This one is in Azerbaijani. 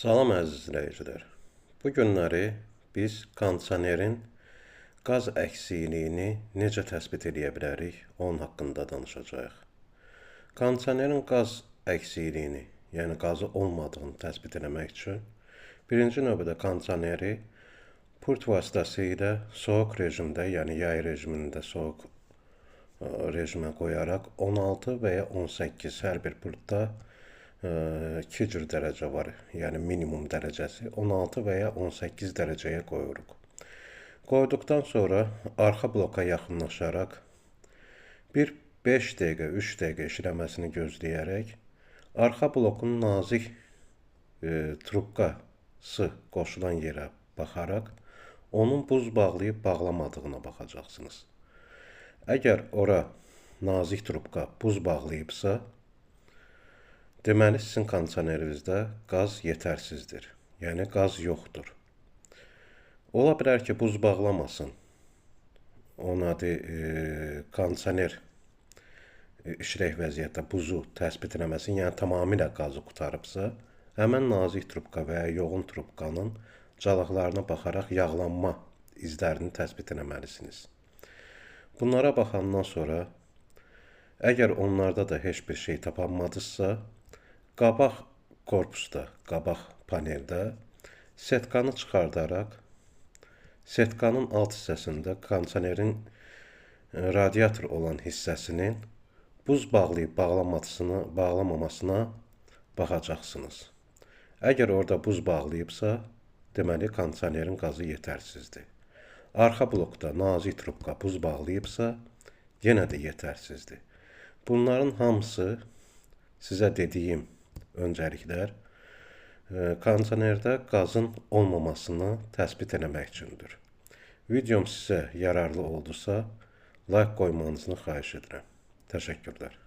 Salam əziz izləyicilər. Bu günləri biz kondisionerin qaz əksikliyini necə təsbit eləyə bilərik, onun haqqında danışacağıq. Kondisionerin qaz əksikliyini, yəni qazı olmadığını təsbit eləmək üçün birinci növbədə kondisioneri pult vasitəsilə soyuq rejimdə, yəni yay rejimində soyuq rejimə qoyaraq 16 və ya 18 hər bir pultda iki cür dərəcə var, yəni minimum dərəcəsi 16 və ya 18 dərəcəyə qoyuruq. Qoyduqdan sonra arxa bloka yaxınlaşaraq bir 5 dəqiqə, 3 dəqiqə işləməsini gözləyərək arxa blokun nazik trubkası qoşulan yerə baxaraq onun buz bağlayıb bağlamadığına baxacaqsınız. Əgər ora nazik trubka buz bağlayıbsa, deməli, sizin kondisionerinizdə qaz yetərsizdir, yəni qaz yoxdur. Ola bilər ki, buz bağlamasın. Onun adı kondisioner işlək vəziyyətdə buzu təsbit eləməsin, yəni tamamilə qazı qurtarıbsa, həmən nazik trubka və ya yoğun trubkanın calaqlarına baxaraq yağlanma izlərini təsbit eləməlisiniz. Bunlara baxandan sonra, əgər onlarda da heç bir şey tapanmadınızsa, qabaq korpusda, qabaq paneldə setkanı çıxardaraq, setkanın alt hissəsində kondisionerin radiator olan hissəsinin buz bağlayıb bağlamamasına baxacaqsınız. Əgər orada buz bağlayıbsa, deməli kondisionerin qazı yetərsizdir. Arxa blokda nazik trubka buz bağlayıbsa, yenə də yetərsizdir. Bunların hamısı sizə dediyim öncəliklər kondisionerdə qazın olmamasını təsbit eləmək üçündür. Videom sizə yararlı oldusa, like qoymanızı xahiş edirəm. Təşəkkürlər.